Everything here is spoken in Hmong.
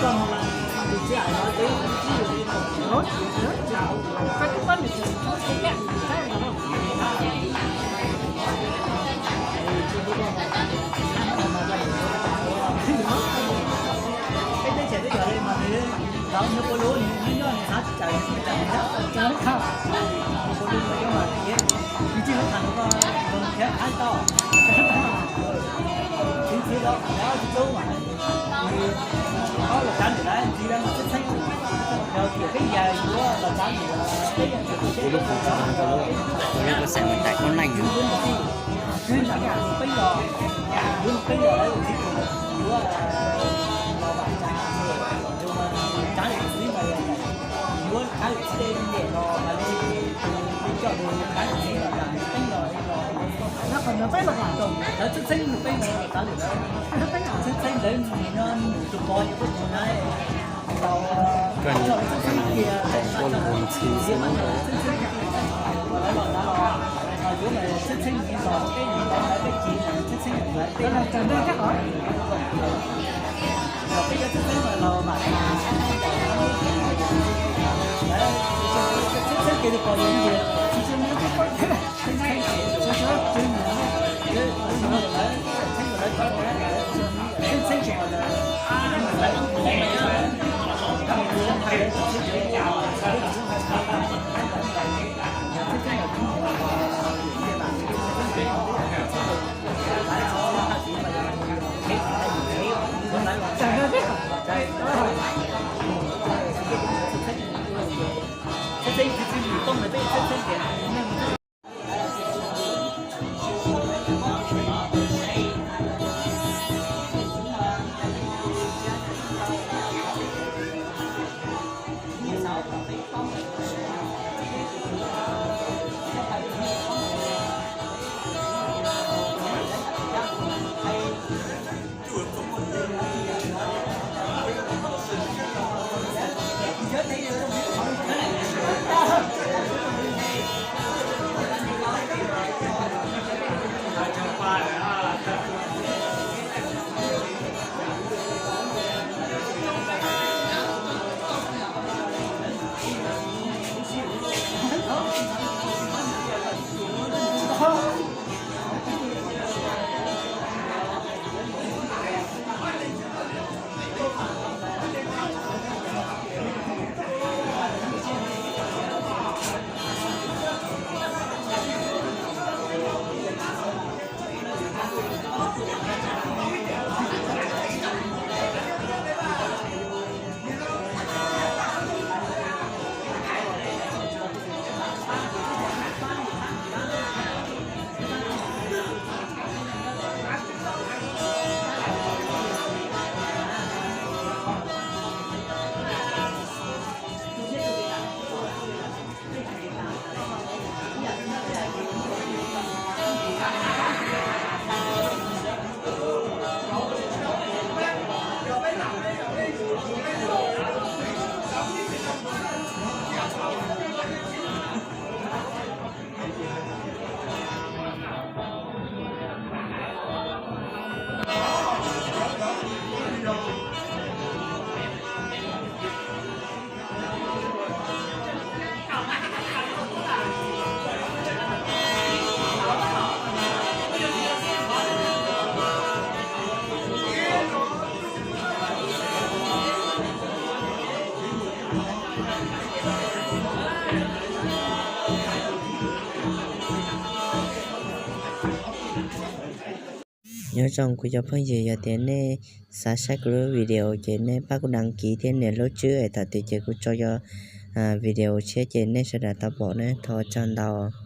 Ua lub xeem mas tawm koob leej. Koj nyob, koj nyob tau koj npua ntxhi xwb. Nyob zoo kuv cov phooj ywg, yog tias nej xav saib kuv lub video ces nej pab kuv đăng ký thiab nias lub tswb es thaum twg ces kuv tso cov video tshiab ces nej sawv daws tau pom na. Thov ua tsaug ntau.